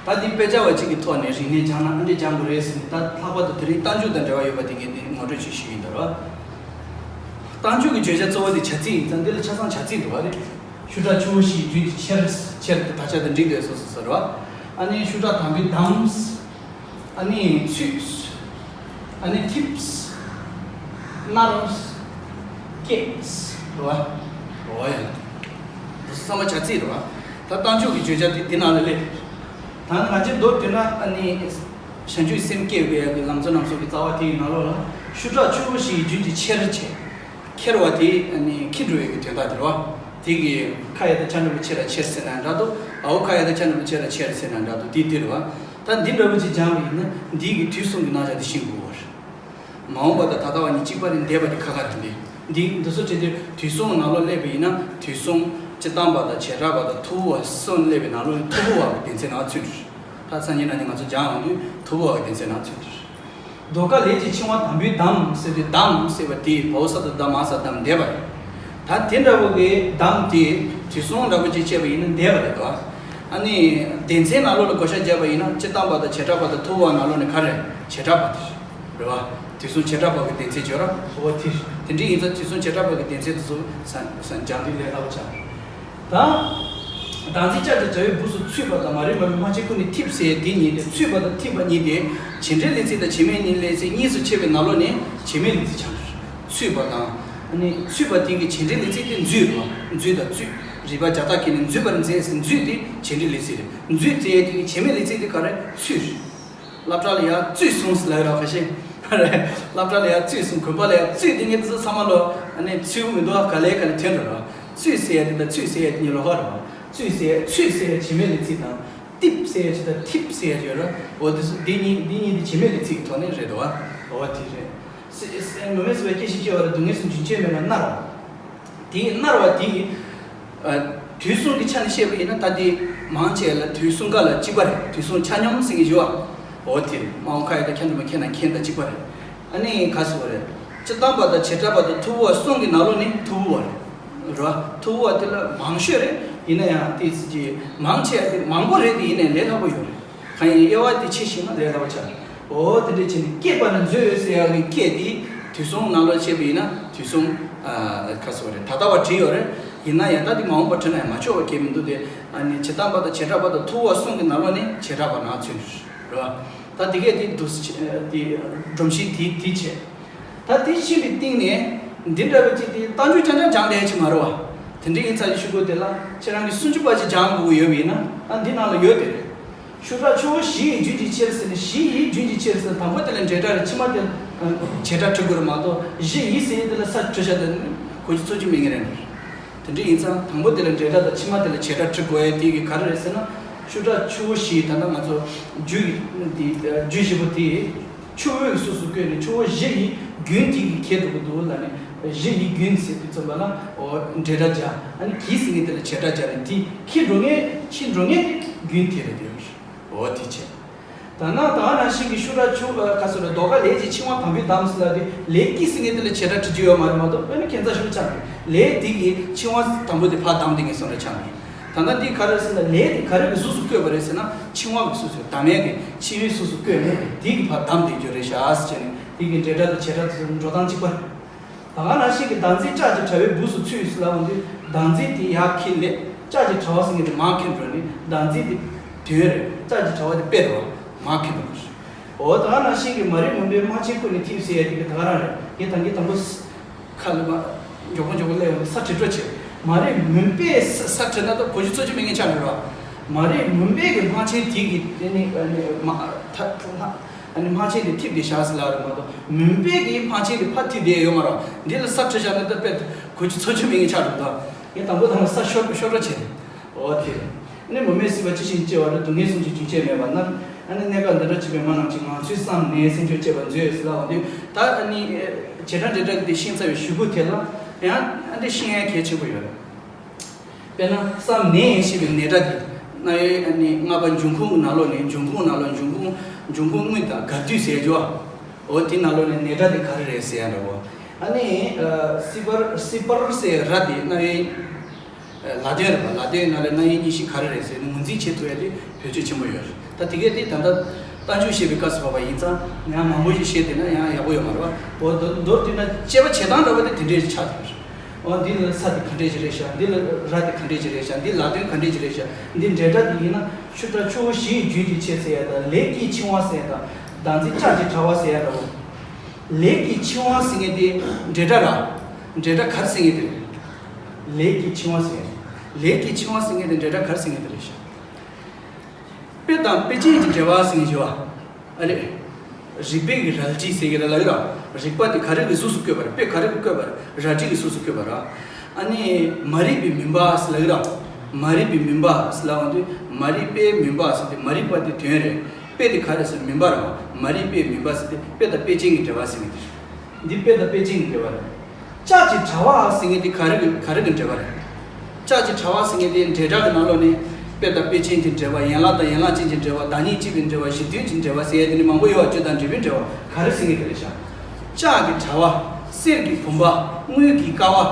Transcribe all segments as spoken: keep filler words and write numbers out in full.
ད་འདི་དཔེ་ཆ་བ་གཅིག་གི་ཐོག་ནས་རིག་གནས་སྦྱངས་ན་ཨ་འདྲས་སྦྱང་དགོས་རེད་ཟེར་ནས། ད་ལྷག་པར་དུ་དེ་རིང་རྟགས་འཇུག་དང་འབྲེལ་བ་ཡོད་པ་དེ་གས་དེ་ངོ་སྤྲོད་ཅིག་ཞུས་ཡིན་ད་རོ། རྟགས་འཇུག་གི་བརྗོད་བྱ་གཙོ་བོ་དེ་བྱ་ཚིག་ཡིན་ཙང་། འདི་ལ་ཆ་ཚང་བྱ་ཚིག་འདུག་བ་རེད། ཤུ་དྲག་ཆུ་བོ་བཞི་ཡི་རྒྱུན་གྱི་ཆེར། ཆེར་དེ་དག་ཆ་དང་འགྲིག་འདོད་སོ་སོ་སོ་རོ། ཨ་ནི་ཤུ་དྲག་དང་པོའི་དམ། ཨ་ནི་ཚུད། ཨ་ནི་ཐིབས། མནར། སྐྱེས། རེད་བ། འོ་ཡ། འདི་ཚོ་ཚང་མ་བྱ་ཚིག་རེད་བ། ད་རྟགས་འཇུག་གི་བརྗོད་བྱ་དེ་འདི་ནང་ལ་སླེབས། ད་ང་ཚོས་མདོར་བསྡུས་ན་ཨ་ནི་བྱང་ཆུབ་སེམས་བསྐྱེད་པའི་ལམ་གཙོ་རྣམ་གསུམ་གྱི་རྩ་བ་དེ་ཡི་ནང་ལོགས་ལ་ཤུ་དྲག་ཆུ་བོ་བཞི་ཡི་རྒྱུན་གྱི་ཆེར་བྱས། ཁྱེར་བ་དེ་ཨ་ནི་འཁྱེར་འགྲོ་བའི་གི་དོན་དག་དེ་རེད་བ། དེ་གི་ཁ་ཡ་བཏགས་ཁྱ་འགྲེང་བུ་ཁྱེ་ར་ཁྱེར་ཟེར་ན་འདྲ་འདུག་ཨའོ་ཁ་ཡ་བཏགས་ཁྱ་འགྲེང་བུ་ཁྱེ་ར་ཁྱེར་ཟེར་ན་འདྲ་འདུག་དེ་དེ་རེད་བ། ད་འདི་འདྲ་བོ་ཅིག་སྦྱངས་པ་ཡིན་ན་འདི་གི་དུས་གསུམ་གྱི་རྣམ་གཞག་དེ་ཤེས་དགོས་པ་རེད། མ་འོངས་པ་དང་ད་ལྟ་བ་གཉིས་གཅིག་པ་རེད་འདས་པ་དེ་ཁ་ཁ་རེད་འདི། འདི་འདི་ཚོ་བྲིས་དུས་དུས་གསུམ་ནང་ལོགས་སླེབས་པ་ཡིན་ན་དུས་གསུམ་སྤྱིར་བཏང་པ་དང་བྱེ་བྲག་པ་དང་ཐོར་བུ་བ་གསུམ་སླེབས་པའི་ནང་ལོགས་ནས་ཐོར་བུ་བ་གི་སྡེ་ཚན་ནང་ཚུད་འགྲོ། ད་སང་ཉིན་གནངས་ཉིན་ང་ཚོ་སྦྱང་ཡོང་དུས་ཐོར་བུ་བ་གི་སྡེ་ཚན་ནང་ཚུད་འགྲོ། རྡོ་ཀ་ལས་ཀྱི་འཆིང་བ་དང་པོའི་དམ་ཟེར་དུས་དམ་ཟེར་བ་དེ་བའོ་ས་དང་ད་མ་ས་དམ་འདས་པ་རེད། ད་དེ་འདྲ་བོ་གི་དམ་དེ་དུས་གསུམ་འདྲ་བོ་ཅིག་བྱས་པ་ཡིན་ན་འདས་པ་རེད་དོ། ཨ་ནི་སྡེ་ཚན་ནང་ལོགས་ལ་བགོ་བཤའ་བརྒྱབ་པ་ཡིན་ན་སྤྱིར་བཏང་པ་དང་བྱེ་བྲག་པ་དང་ཐོར་བུ་བ་ནང་ལོགས་ནས་ག་རེ་བྱེ་བྲག་པ་དེ་རེད་བ། དུས་གསུམ་བྱེ་བྲག་པ་གི་སྡེ་ཚན་བརྗོད་ར་འོ་དེ་རེད། དེ་འདྲ་ཡིན་ཙང་དུས་གསུམ་བྱེ་བྲག་པ་གི་སྡེ་ཚན་དེ་ཚོ་ས་ས་སྦྱང་དུས་ལས་སླ་པོ་ཆགས། ད། བདག་འཛིན་ལྕགས་ཀྱི་དྲ་བའི་སྦུབས་སུ་ཚུད་པ་དང་མ་རིག་པ་མེད་སྨྲ་བྱེད་ཀུན་ནས་འཐིབས་ཟེར་དེ་གཉིས་ཏེ། ཚུད་པ་དང་འཐིབས་པ་གཉིས་ཏེ། བྱེད་འབྲེལ་ལས་ཚིག་དང་བྱེད་མེད་ལས་ཚིག་གཉིས་སུ་ཕྱེ་བའི་ནང་ལོགས་ནས་བྱེད་མེད་ལས་ཚིག་ཆགས་འགྲོ། ཚུད་པ་དང་། ཨ་ནི་ཚུད་པ་དེ་གི་བྱེད་འབྲེལ་ལས་ཚིག་དེ་འཛུད་རེད་བ། འཛུད་དང་བཙུད། རིག་པ་བརྒྱ་རྟགས་ཀྱིས་ནི་འཛུད་པར་མཛད་ཟེར་འཛུད་དེ་བྱེད་འབྲེལ་ལས་ཚིག་རེད། འཛུད་ཟེར་དེ་གི་བྱེད་མེད་ལས་ཚིག་དེ་ག་རེ་ཚུད་རེད། སློབ་གྲྭ་ལ་ཡར་བཙུད་སོང་ཟེར་ལབ་ཡོད་ར་ཁ་ཤས། རེད། སློབ་གྲྭ་ལ་ཡར་བཙུད་སོང་དགོན་པ་ལ་ཡར་བཙུད་དེ་ངས་འདི་ཚོ་ཚང་མ་ལོ་ཨ་ནི་ཚུད་མི་འདུག་ཨ། ག་ལེ་ག་ལེ་ཐོན་འགྲོ་ར། བཙུད་ཟེར་ཡ་དེ་དང་ཚུད་ཟེར་ཡ་དེ་གཉིས་ལོགས་ཀ་རེད་བ། བཙུད་ཟེར་ཡ་ཚུད་ཟེར་ཡ་བྱེད་མེད་ལས་ཚིག་དང་། འཐིབས་ཟེར་ཡ་ཅིག་དང་འཐིབས་ཟེར་ཡ་ཅིག་ཡོད་ར། འོ་དེ་ཚོ་འདི་གཉིས་འདི་གཉིས་དེ་བྱེད་མེད་ལས་ཚིག་གི་ཐོག་ནས་རེད་འདུག་ཨ། འོ་དེ་རེད། སེ་སེ་མུ་མེད་སྲིད་པའི་སྐྱེ་ཤི་སྐྱེ་བ་རེད། སྡུག་བསྔལ་གསུམ་རྒྱུན་ཆད་མེད་པར་མནར་བ། དེའི་མནར་བ་དེ། ཨ། དུས་གསུམ་གྱི་ཆ་ནས་བཤད་པ་ཡིན་ན་ད་དེ་མང་ཆེ་ལ་དུས་གསུམ་ཀ་ལ་གཅིག་པ་རེད། དུས་གསུམ་ཆ་སྙོམས་ཟེར་གྱི་ཡོད་ཨ། འོ་དེ་རེད། མ་འོངས་ཁ་ཡ་བཏགས་ཁྱ་འགྲེང་བུ་ཁྱེ་ན་ཁྱེན་དང་གཅིག་པ་རེད། ཨ་ནི་ག་ཟེར་བ་རེད། སྤྱིར་བཏང་པ་དང་བྱེ་བྲག་པ་དང་ཐོར་བུ་བ་གསུམ་གྱི་ནང་ལོགས་ནས་ཐོར་བུ་བ་རེད། རེད་བ། ཐོར་བུ་བ་དེ་ལ་མང་ཤོས་རེད། ཡིན་ན་ཡང་དེ་ཚོ་གི་མང་ཆེ་བ་དེ་མང་པོ་རེད་དེ་ཡིན་ནའི་ལས་སླ་པོ་ཡོད་རེད། གང་ཡིན་དབྱེ་བ་དེ་ཕྱེ་ཤེས་ན་ལས་སླ་པོ་ཆགས། འོ་དེ་འདྲ་བྱས་ནས་སྐྱེས་པ་ནི་མཛོད་ཡོད་ཟེར་ཡག་གི་སྐྱེས་དེ་དུས་གསུམ་ནང་ལོགས་བཤད་པ་ཡིན་ན་དུས་གསུམ། ཨ། ག་ཟེར་བ་རེད། ད་ལྟ་བ་བྲིས་ཡོད་རེད། ཡིན་ན་ཡང་ད་དེ་མ་འོངས་པ་བྲིས་ན་ཡང་མ་ཆོག་པ་གང་ཡང་མི་འདུག་སྟེ། ཨ་ནི་བྱེ་བྲག་པ་དང་བྱེ་བྲག་པ་དང་ཐོར་བུ་བ་གསུམ་གྱི་ནང་ལོགས་ནས་བྱེ་བྲག་པ་ནང་ཚུད་རེད་བ། ད་དེ་གས་དེ་འདུག་སེ་བྱས་དེ་སྒྲོམ་གཞི་དེ་དེ་བྱས། ད་དེ་ཤེས་པའི་སྟེང་ནས་འདི་འདྲ་བའི་ཅིག་དེ་རྟགས་འཇུག་རྐྱང་རྐྱང་སྦྱང་བསྡད་ཀྱི་མ་རེད་བ། དེ་འདྲ་ཡིན་ཙང་ཡི་ཤུ་གུ་དེ་ལ་ཁྱེད་རང་གིས་སུམ་ཅུ་པ་ཅིག་སྦྱང་དགོས་ཀྱི་ཡོད་པ་ཡིན་ན་ཨ་འདི་ནང་ལ་ཡོད་དེ་རེད། ཤུ་དྲག་ཆུ་བོ་བཞི་ཡི་རྒྱུན་གྱི་ཆེར་ཟེར་ནས་བཞི་ཡི་རྒྱུན་གྱི་ཆེར་ཟེར་དང་པོ་དེ་ལ་འབྲེལ་སྒྲ་རེད། ཕྱི་མ་དེ་ལ་བྱེད་སྒྲ་འབྲི་དགོས་རེད་མ་གཏོགས་བཞི་ཡི་ཟེར་ཡས་དེ་ལ་ས་འབྲི་བྱ་དེ་གོ་རྒྱུ་ཚོར་རྒྱུ་མེད་ངེས་རེད། དེ་འདྲ་ཡིན་ཙང་དང་པོ་དེ་ལ་འབྲེལ་སྒྲ་དང་ཕྱི་མ་དེ་ལ་བྱེད་སྒྲ་འབྲི་དགོས་ཡས་དེ་གི་ག་རེ་རེད་ཟེར་ན། ཤུ་དྲག་ཆུ་བོ་བཞི་ད་ལྟ་ང་ཚོ་རྒྱུ་ཡི་དེ་རྒྱུ་བཞི་པོ་དེ་ཆུ་བོའི་གཟུགས་སུ་བཀོད་ནས་ཆུ་བོ་བཞི་ཡི་རྒྱུན་དེ་གི་འཁྱེར་འགྲོ་གི་འདུག་ལབ་ནས་བཞི་ཡི་རྒྱུན་ཟེར་དུས་ཙམ་པ་ལ་འོ་འབྲེལ་སྒྲ་སྦྱར། ཨ་ནི་གི་ཟེར་མཁན་དེ་ལ་བྱེད་སྒྲ་སྦྱར་ནས་དེ་འཁྱེར་འགྲོ་མཁན་འཁྱེར་འགྲོ་མཁན་དེ་རྒྱུན་དེ་རེད་དེ། འོ་དེ་བྱས། ད་ནང་ད་ག་ནང་བཞིན་གྱི་ཤུ་དྲག་ཆུ་ཨ་ག་ཟེར་རེད། རྡོ་ཀ་ལས་ཀྱི་འཆིང་བ་དང་པོའི་དམ་ཟེར་ལབ་དུས་ལས་ཀྱི་ཟེར་མཁན་དེ་ལ་བྱེད་སྒྲ་འབྲི་རྒྱུ་ཡོད་མ་རེད་མ་གཏོགས་དཔེར་ན་ཁྱད་མཚར་ཞིག་ཆགས་འདུག་ལས་དེ་གི་འཆིང་བ་དང་པོ་དེ་ཕར་བསྡམས་བསྡད་མཁན་བཟོ་འདྲ་ཆགས་འདུག་ད་ལྟ་འདི་ག་རེ་ཟེར་ན་ལས་དེ་ག་རེ་གི་གཟུགས་སུ་བཀོད་པ་རེད་ཟེར་ན་འཆིང་བ་གི་གཟུགས་སུ་བསྡམས་ཡས་ཀྱི་འཆིང་བའི་གཟུགས་སུ་བཀོད་ནས་དེ་གི་ཕར་བསྡམས་བསྡད་རྒྱུ་རེད་ཤག་ཟེར་བྱས་ནས་དེ་གི་འབྲེལ་སྒྲ་དང་བྱེད་སྒྲ་དེ་ཚོ་འགྲོ་སྟངས་གཅིག་པ་རེད། ད་ག་ནང་བཞིན་གྱི་བདག་འཛིན་ལྕགས་ཀྱི་དྲ་བའི་སྦུབས་སུ་ཚུད་ཟེར་ལབ་འོང་དུས་བདག་འཛིན་དེ་ཡར་འཁྱེར་སླེབས། ལྕགས་ཀྱི་དྲ་བ་ཟེར་མཁན་དེ་མར་འཁྱེར་འགྲོ་ནས་བདག་འཛིན་དེ་དོན་རེད། ལྕགས་ཀྱི་དྲ་བ་དེ་དཔེ་རེད་བ། མར་འཁྱེར་འགྲོ་དགོས་རེད། འོ་ད་ག་ནང་བཞིན་གྱི་མ་རིག་མུན་པས་སྨྲ་བྱེད་ཀུན་ནས་འཐིབས་ཟེར་ཡ་དེ་གི་ད་ག་རང་རེད། ངས་ད་གིན་དང་པོ་ཁ་ལ་མ་མགྱོགས་པོ་མགྱོགས་པོ་སླེབས་འོང་དུས་ས་དྲི་བྲོ་ཆེ། མ་རིག་མུན་པས་ས་ས་དྲི་ན་ད་གོ་རྒྱུ་ཚོར་རྒྱུ་མེད་མཁན་ཆགས་འགྲོ་ར། མ་རིག་མུན་པས་ཀྱི་སྨྲ་བྱེད་དེ་གི་དེ་ནི་ཨ་ནི་མ་ཐ་ཐ་ཨ་ནི་སྨྲ་བྱེད་དེ་འཐིབས་ཏེ་བཞག་ཟེར་ལབ་རེད་མ་གཏོགས་མུན་པས་ཀྱི་སྨྲ་བྱེད་དེ་ཕར་འཐིབས་བསྡད་ཡོད་མ་རེད། འདི་ལ་ས་དྲི་བཞག་ན་ད་དཔེ་གོ་རྒྱུ་ཚོར་རྒྱུ་མེད་མཁན་ཆགས་འགྲོ་ད། ངས་དང་པོ་དང་པོ་ས་ཤོར་ཤོར་འགྲོ་བྱས། འོ་དེ་རེད། ཨ་ནི་མུ་མེད་སྲིད་པ་ཇི་བཞིན་སྐྱེ་བ་རེད། སྡུག་བསྔལ་གསུམ་གྱི་རྒྱུན་ཆད་མེད་པར་མནར། ཨ་ནི་གནས་སྐབས་འདི་འདྲ་བྱེད་པའི་མ་རྣམས་ཀྱིས་ང་ཚོའི་བསམ་ནས་སེམས་ཁྱོད་གཅེས་པར་མཛོད་ཟེར་ལབ་པ་འདི་ད་ཨ་ནི་བྱེད་སྒྲ་འབྲེལ་སྒྲ་འདི་ཤེས་ཚར་བའི་གཞུག་གུ་དེ་ལ་ཡང་ཨ་འདི་ཤེས་ཡ་གལ་ཆེན་པོ་ཡོད་རེད། དཔེར་ན་བསམ་ནས་ཞེས་པའི་ནས་སྒྲ་འདི་རྣ་བའི་ཨ་ནི་ལྔ་པ་འབྱུང་ཁུངས་ཀྱི་ནང་ལོགས་ནས་འབྱུང་ཁུངས་ནང་ལོགས་འབྱུང་ཁུངས་འབྱུང་ཁུངས་དངོས་དང་དགར་དུས་ཟེར་རྒྱུ་བ། འོ་དེ་ནང་ལོགས་ནས་ནས་སྒྲ་འདི་ག་རེ་རེད་ཟེར་ཡ་འདྲ་བོ། ཨ་ནི་སྲིད་པར་སྲིད་པར་ཟེར་ར་འདི་རྣ་བའི། ལ་དོན་རེད་པ། ལ་དོན་ནང་ལ་རྣམ་དབྱེ་གཉིས་བཞི་ག་རེ་རེད་ཟེར་ནས་ངོས་འཛིན་བྱེད་ཐུབ་ཡ་དེ་བེད་སྤྱོད་ཆེན་པོ་ཡོད་རེད། ད་དེ་གས་དེ་ད་ལྟ་རྟགས་འཇུག་བཤད་པའི་སྐབས་སུ་བབས་པ་ཡིན་ཙང་ཡང་མང་པོ་ཞིག་བཤད་བསྡད་ན་ཡང་ཡག་པོ་ཡོད་མ་རེད་པ། འོ་མདོར་བསྡུས་ན་དཔྱད་པ་བྱེད་སྟངས་འདྲ་བོ་དེ་དེ་འདྲས་ཆགས་ཐུབ་རེད། འོ་འདི་ལ་ས་དེ་ག་འདྲས་ཅིག་རེད་ཤག་འདི་ལ་ར་དེ་ག་འདྲས་ཅིག་རེད་ཤག་འདི་ལ་དོན་ག་འདྲས་ཅིག་རེད་ཤག་འདི་འབྲེལ་སྒྲ་དེ་ཡིན་ན་ཤུ་ཏྲ་ཆུ་བོ་བཞི་ཡི་རྒྱུན་གྱི་ཆད་ཟེར་ཡ་དང་ལས་ཀྱི་འཆིང་བ་ཟེར་ཡ་དང་བདག་འཛིན་ལྕགས་ཀྱི་དྲ་བ་ཟེར་ཡ་འདྲ་བོ། ལས་ཀྱི་འཆིང་བ་ཟེར་མཁན་དེ་འབྲེལ་སྒྲ་ར། འབྲེལ་སྒྲ་ག་རེ་ཟེར་མཁན་དེ་རེད། ལས་ཀྱི་འཆིང་བ་ཟེར་མཁན། ལས་ཀྱི་འཆིང་བ་ཟེར་མཁན་དེ་འབྲེལ་སྒྲ་ག་རེ་ཟེར་མཁན་དེ་རེད་ཤག་དཔེ་དང་དཔེ་ཅན་གྱི་འབྲེལ་བ་ཟེར་མཁན་ཞིག་ཡོད་པ། ཨ་རེད། རིགས་པའི་གི་རལ་གྲི་ཟེར་གི་རེད་ལབ་ཡོད་ར། རིགས་པ་དེ་ག་རེ་གི་གཟུགས་སུ་བཀོད་པ་རེད། དཔེ་ག་རེ་གི་བཀོད་པ་རེད། རལ་གྲི་གི་གཟུགས་སུ་བཀོད་པ་ར། ཨ་ནི་མ་རིག་པའི་མུན་པ་ཟེར་ལབ་ཡོད་ར། མ་རིག་པའི་མུན་པ་ཟེར་ལབ་འོང་དུས་མ་རིག་པའི་མུན་པ་ཟེར་དེ་མ་རིག་པ་དེ་དོན་རེད། དཔེ་དེ་ག་རེ་ཟེར་མུན་པ་ར། མ་རིག་པའི་མུན་པ་ཟེར་དེ་དཔེ་དང་དཔེ་ཅན་གྱི་འབྲེལ་བ་ཟེར་གི་དེ་རེད། འདི་དཔེ་དང་དཔེ་ཅན་གྱི་འབྲེལ་བ་རེད། ལྕགས་ཀྱི་དྲ་བ་ཟེར་མཁན་དེ་ག་རེ་གི་ག་རེ་གི་འབྲེལ་བ་རེད། ལྕགས་ཀྱི་དྲ་བ་ཟེར་མཁན་དེ་འབྲེལ་སྒྲ་གི་ནང་ལོགས་ནས་དཔེ་དང་དཔེ་ཅན་གྱི་འབྲེལ་བ། ཡན་ལག་དང་ཡན་ལག་ཅན་གྱི་འབྲེལ་བ། བདག་ཉིད་གཅིག་པའི་འབྲེལ་བ། གཞི་མཐུན་གྱི་འབྲེལ་བ་ཟེར་ཡ་དེ་ནི་མང་པོ་ཡོད་པ། བརྗོད་དང་འབྲེལ་བའི་འབྲེལ་བ་ག་རེ་ཟེར་མཁན་དེ་རེད་ཤག་ལྕགས་ཀྱི་དྲ་བ། གསེར་གྱི་བུམ་པ། དངུལ་གྱི་ཀ་བ།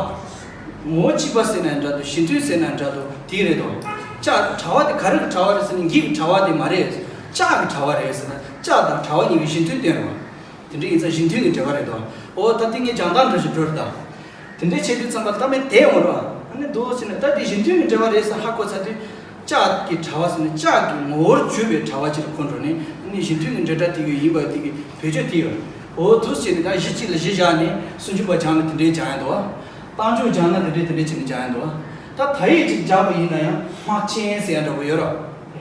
ངོ་བོ་གཅིག་པ་ཟེར་ན་འདྲ་འདུག་གཞི་མཐུན་ཟེར་ན་འདྲ་འདུག་དེ་རེད་དོ། ལྕགས་དྲ་བ་དེ་ག་རེ་གི་དྲ་བ་རེད་ཟེར་ན་འགྱིག་གི་དྲ་བ་དེ་མ་རེད། ལྕགས་ཀྱི་དྲ་བ་རེད་ཟེར་ན་ལྕགས་དང་དྲ་བ་གཉིས་ཀྱི་གཞི་མཐུན་སྟོན་རོགས། དེ་འདྲ་ཡིན་ཙང་གཞི་མཐུན་གྱི་འབྲེལ་བ་རེད་དོ། འོ་ད་དེ་ངས་སྦྱང་སྟངས་འདྲ་ཞིག་འགྲོ་རེད་ད། དེ་འདྲའི་བྱེད་དུས་ཙམ་པ་ལྟ་མེད་དེ་འོང་རོགས། ཨ་ནི་འདུག་ཟེར་ནས་ད་དེ་གཞི་མཐུན་གྱི་འབྲེལ་བ་རེད་ཟེར་ཧ་གོ་ཚར་དུས། ལྕགས་ཀྱི་དྲ་བ་ཟེར་ནས་ལྕགས་ཀྱི་ངོ་བོར་གྱུར་པའི་དྲ་བ་ཅིག་ལ་གོ་འགྲོ་ནས་ཨ་ནི་གཞི་མཐུན་གྱི་འབྲེལ་སྒྲ་དེ་གི་ཡིན་པ་དེ་གི་བེད་སྤྱོད་དེ་ཡོད། འོ་འདུག་ཟེར་ནས་ད་གཞི་གཅིག་ལ་གཞི་བཞག་ནས་སུམ་ཅུ་པ་སྦྱངས་ན་དེ་འདྲའི་སྦྱང་ཡ་འདུག་རྟགས་འཇུག་སྦྱངས་ན་དེ་འདྲའི་དེ་འདྲའི་བྱས་ནས་སྦྱང་ཡ་འདུག་ད་ད་ཡིག་ཅིག་སྦྱངས་པ་ཡིན་ན་ཡང་སྔགས་ཆེན་ཟེར་ཡ་འདྲ་པོ་ཡོད་རོགས།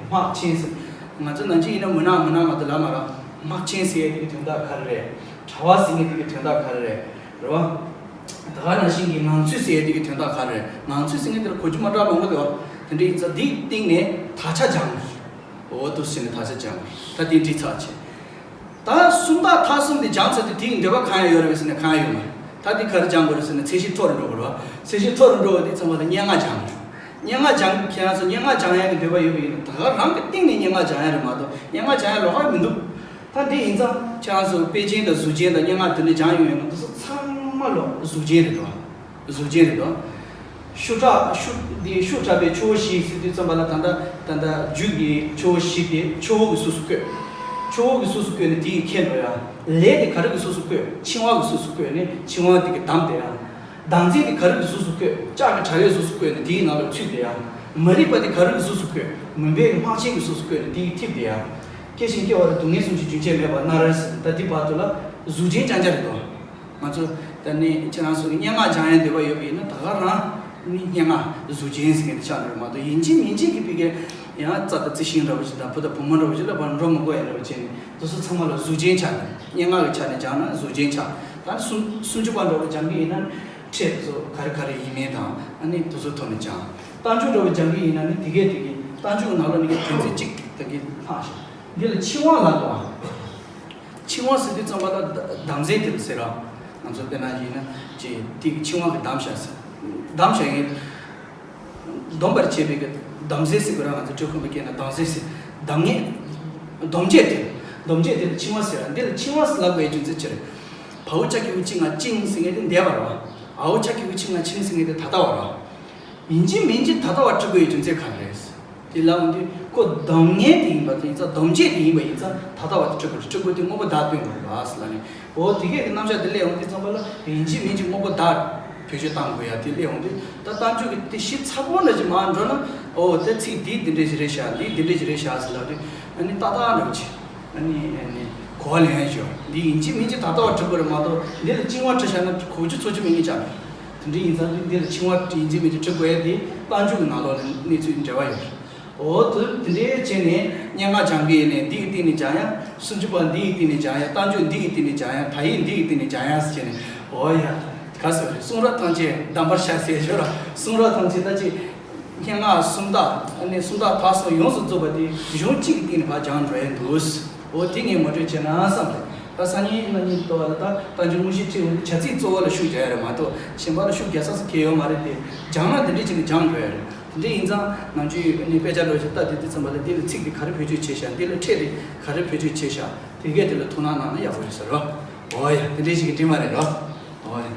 སྔགས་ཆེན་ཟེར། ང་ཚོ་ནང་ཆེན་ཡིན་ན་མུན་ནག་མུན་ནག་མ་གཏོགས་ལབ་མ་རེད། སྔགས་ཆེན་ཟེར་ཡ་དེ་གི་དོན་དག་ག་རེ་རེད། དྲ་བ་ཟེར་མཁན་དེ་གི་དོན་དག་ག་རེ་རེད། རེད་བ། ད་ག་ནང་བཞིན་གྱི་ངང་ཚུལ་ཟེར་ཡ་དེ་གི་དོན་དག་ག་རེ་རེད། ངང་ཚུལ་ཟེར་མཁན་དེ་ལ་གོ་རྒྱུ་མ་འདྲ་མང་པོ་འདུག་དེ་འདྲ་ཡིན་ཙང་འདིའི་སྟེང་ནས་དག་ཆ་སྦྱང་། འོ་འདུག་ཟེར་ནས་དག་ཆ་སྦྱང་། ད་དེ་འདྲི་ཚར་བྱས། ད་སུམ་རྟགས་མཐའ་གསུམ་དེ་སྦྱངས་ཚར་དུས་དེའི་འདོད་པ་གང་ཡང་ཡོད་རེད་ཟེར་ན་གང་ཡང་ཡོད་མ་རེད། ད་དེ་ག་རེ་སྦྱང་དགོས་རེད་ཟེར་ན་ཚད་གཞི་མཐོ་རུ་འགྲོ་དགོས་རེད་བ། ཚད་གཞི་མཐོ་རུ་འགྲོ་བ་དེ་ཚང་མ་ལ་སྙན་ངག་སྦྱང་དགོས། སྙན་ངག་སྦྱང་གི་ཁྱེད་རང་ཚོ་སྙན་ངག་སྦྱང་ཡག་གི་འདོད་པ་ཡོད་པ་ཡིན་ན་ད་ག་རང་གི་སྟེང་ནས་སྙན་ངག་སྦྱང་ཡག་རེད་མ་གཏོགས་སྙན་ངག་སྦྱང་ཡག་ལོགས་ཀ་མི་འདུག་ད་དེ་ཡིན་ཙང་ཁྱེད་རང་ཚོ་དཔེ་ཅན་དང་གཟུགས་ཅན་དང་སྙན་ངག་དེ་འདྲ་སྦྱང་ཡོང་ཡོད་ན་དེ་ཚོ་ཚང་མ་ལོ་གཟུགས་ཅན་རེད་དོ། གཟུགས་ཅན་རེད་དོ། ཤུ་ཏྲ་ཤུ་འདི་ཤུ་ཏྲ་པའི་ཆུ་བོ་བཞི་ཟེར་དུས་ཙམ་པ་ལ་ད་ལྟ་ད་ལྟ་རྒྱུད་ཀྱི་ཆུ་བོ་བཞི་དེ་ཆུ་བོ་གི་གཟུགས་སུ་བཀོད། ཆུ་བོ་གི་གཟུགས་སུ་བཀོད་ནས་དེ་ཡི་ཁྱེར་འགྲོ་ཡ། ལས་དེ་ག་རེ་གི་གཟུགས་སུ་བཀོད། འཆིང་བ་གི་གཟུགས་སུ་བཀོད་ནས་འཆིང་བ་དེ་གི་བསྡམས་བསྡད་ཡ། བདག་འཛིན་དེ་ག་རེ་གི་གཟུགས་སུ་བཀོད། ལྕགས་ཀྱི་དྲ་བའི་གཟུགས་སུ་བཀོད་ནས་དེའི་ནང་ལ་ཚུད་བསྡད་ཡ། མ་རིག་པ་དེ་ག་རེ་གི་གཟུགས་སུ་བཀོད། མུན་པའི་སྔགས་ཆེན་གྱི་གཟུགས་སུ་བཀོད་ནས་དེ་ཡི་ཐིབས་བསྡད་ཡ། སྐྱེ་ཞིང་སྐྱེ་བ་ལ་སྡུག་བསྔལ་གསུམ་གྱི་རྒྱུན་ཆད་མེད་པར་སྣ་རལ་ཟེར་ད་འདི་བར་དུ་ལ་གཟུགས་ཅན་རྐྱང་རྐྱང་རེད་དོ། ང་ཚོ་ད་ནི་ཁྱེད་རང་ཚོ་གི་སྙན་ངག་སྦྱང་ཡའི་འདོད་པ་ཡོད་པ་ཡིན་ན་ད་ག་རང་ནི་སྙན་ངག་གཟུགས་ཅན་ཟེར་མཁན་དེ་ཆགས་འགྲོ་རེད་མ་གཏོགས་ཡིན་གཅིག་མིན་གཅིག་གི་ཕི་གའི་ཡང་རྩ་དང་རྩི་ཤིང་འདྲ་བོ་ཞིག་དང་བུ་དང་བུ་མོ་འདྲ་བོ་ཞིག་ལ་བར་འགྲོ་མི་དགོས་ཡ་འདྲ་བོ་བྱས་ནས་དེ་ཚོ་ཚང་མ་ལ་གཟུགས་ཅན་ཆགས་ནས་སྙན་ངག་གི་ཆ་ནས་སྦྱངས་ན་གཟུགས་ཅན་ཆགས། ད་ནི་སུམ་སུམ་ཅུ་པ་འདྲ་བོ་སྦྱང་གི་ཡིན་ན་ཕྲད་དེ་ཚོ་ག་རེ་ག་རེ་ཡིན་མིན་དང་ཨ་ནི་དེ་ཚོ་ཐོག་ནས་སྦྱང་། རྟགས་འཇུག་འདྲ་བོ་སྦྱང་གི་ཡིན་ན་ནི་དེ་གས་དེ་གས་རྟགས་འཇུག་གི་ནང་ལོགས་ནས་གི་དོན་ཚན་གཅིག་དེ་གས་ལྷག་ཤག་འདི་ལ་འཆིང་བ་ལབ་དགོས། འཆིང་བ་ཟེར་དུས་ཙམ་པ་ལ་བསྡམ་ཟེར་དེ་ལ་ཟེར་ར། ང་ཚོ་དཔེར་ན་ཡིན་ན་ཅིག་དེ་གི་འཆིང་བ་གི་བསྡམ་བཞག་ཟེར། བསྡམ་བཞག་ཡིན། སྡོམ་པར་བྱེད་པའི་གི་བསྡམ་ཟེར་ཟེར་དགོས་ར། ང་ཚོ་འབྲི་ཁུངས་པའི་སྐད་ན་བསྡམ་ཟེར་ཟེར། བསྡམ་ངེས། སྡོམ་བྱེད་དེ། སྡོམ་བྱེད་དེ་ལ་འཆིང་བ་ཟེར་ར། འདི་ལ་འཆིང་བ་ཟེར་ལབ་དགོས་ཡའི་རྒྱུ་མཚན་ཅི་རེད། བའོ་ཅ་གི་གུ་ཅི་ང་ཅིང་ཟེར་མཁན་དེ་འདས་པ་ར། འའོ་ཅ་གི་གུ་ཆི་ང་ཆིང་ཟེར་མཁན་དེ་ད་ལྟ་བ་ར། ཡིན་གཅིག་མིན་གཅིག་ད་ལྟ་བ་འབྲི་དགོས་ཡའི་རྒྱུ་མཚན་ག་རེ་རེད། དེ་ལབ་འོང་དུས་ཁོ་སྡོམ་ངེས་དེ་ཡིན་པ་དེ་ཡིན་ཙང་སྡོམ་བྱེད་དེ་ཡིན་པ་ཡིན་ཙང་ད་ལྟ་བ་དེ་འབྲི་དགོས་རེད། འབྲི་དགོས་དེ་དངོས་པོ་བདག་སྟོན་དགོས་རེད་པ་ཟེར་ལབ་ནས། འོ་དེ་གས་ཀྱི་རྣམ་གཞག་དེ་སླེབས་འོང་དུས་ཙམ་པ་ལ་ཡིན་གཅིག་མིན་གཅིག་དངོས་པོ་བདག་བེད་སྤྱོད་བཏང་དགོས་ཡ་དེ་སླེབས་འོང་དུས་ད་རྟགས་འཇུག་གི་དེ་གཞི་ཚ་པོ་འདྲ་ཅིག་མར་འགྲོ་ན་འོ་དེ་ཚིག་འདི་འདི་འདྲ་ཞིག་རེད་ཤག་འདི་འདི་འདྲ་ཞིག་རེད་ཤག་ཟེར་ལབ་དུས་ཨ་ནི་ཏག་ཏག་འདྲ་བོ་ཅིག་ཨ་ནི་ཨ་ནི་གོ་བ་ལེན་ཡ་ཞིག་འདི་ཡིན་གཅིག་མིན་གཅིག་ད་ལྟ་བ་འབྲི་དགོས་རེད་མ་གཏོགས་འདི་ལ་འཆིང་བ་བྲིས་བཞག་ན་གོ་རྒྱུ་ཚོར་རྒྱུ་མེད་ངེས་ཅག་རེད། དེ་འདྲ་ཡིན་ཙང་འདི་ལ་འཆིང་བ་ཡིན་གཅིག་མིན་གཅིག་འབྲི་དགོས་ཡ་དེ་རྟགས་འཇུག་གི་ནང་ལོགས་ལ་གནས་ཚུལ་འབྲེལ་བ་ཡོད་རེད། འོ་དེ་དེ་འདྲའི་བྱས་ནས་སྙན་ངག་སྦྱང་གི་ཡིན་ནས་འདི་ཡི་སྟེང་ནས་སྦྱང་ཡ། སུམ་ཅུ་པ་འདི་ཡི་སྟེང་ནས་སྦྱང་ཡ། རྟགས་འཇུག་འདི་ཡི་སྟེང་ནས་སྦྱང་ཡ། དག་ཡིག་འདི་ཡི་སྟེང་ནས་སྦྱང་ཡ་ཟེར་བྱས་ནས་འོ་ཡ། ག་ཟེར་བ་རེད། གསུང་རབ་ཐམས་ཅད་གདམས་པར་བྱ་ཟེར་ཞོར་ལ་གསུང་རབ་ཐམས་ཅད་ད་ཅིག་སྙན་ངག་སུམ་རྟགས་ཨ་ནི་སུམ་རྟགས་མཐའ་གསུམ་ཡོངས་སུ་རྫོགས་པ་དེ་གཞུང་གཅིག་གི་སྟེང་ནས་ཕར་སྦྱང་འགྲོ་ཡ་འདུག་འོ་དེ་ངས་ངོ་སྤྲོད་བྱས་ན་བསམ་རེད། ད་སང་ཉིན་གནངས་ཉིན་ལྟ་བ་ལ་ད་རྟགས་འཇུག་དངོས་གཞི་ཁྲིད་འོང་དུས་བྱ་ཚིག་གཙོ་བོ་ལ་ཤུགས་རྒྱག་ཡ་རེད་མ་གཏོགས་གཞན་པ་ལ་ཤུགས་རྒྱག་ས་སུ་གལ་ཡོད་མ་རེད་དེ་སྦྱང་ན་འདི་འདྲས་བྱས་ནས་སྦྱང་འགྲོ་ཡ་རེད། དེ་འདྲ་ཡིན་ཙང་ནམ་རྒྱུན་ནས་དཔེ་ཆ་འདྲ་ཞིག་ལྟ་དུས་དེ་ཙམ་པ་ལ་འདི་ལ་ཚིག་འདི་ག་རེ་བེད་སྤྱོད་བྱས་ཤག་འདི་ལ་ཕྲད་འདི་ག་རེ་བེད་སྤྱོད་བྱས་ཤག་དེ་གས་དེ་ལ་ཐུགས་སྣང་གནང་ན་ཡག་པོ་ཡོད་ས་རེད་བ། འོ་ཡ་དེ་འདྲ་ཞིག་གི་འདྲི་མ་རེད་རོ། འོ་ཡ་ད།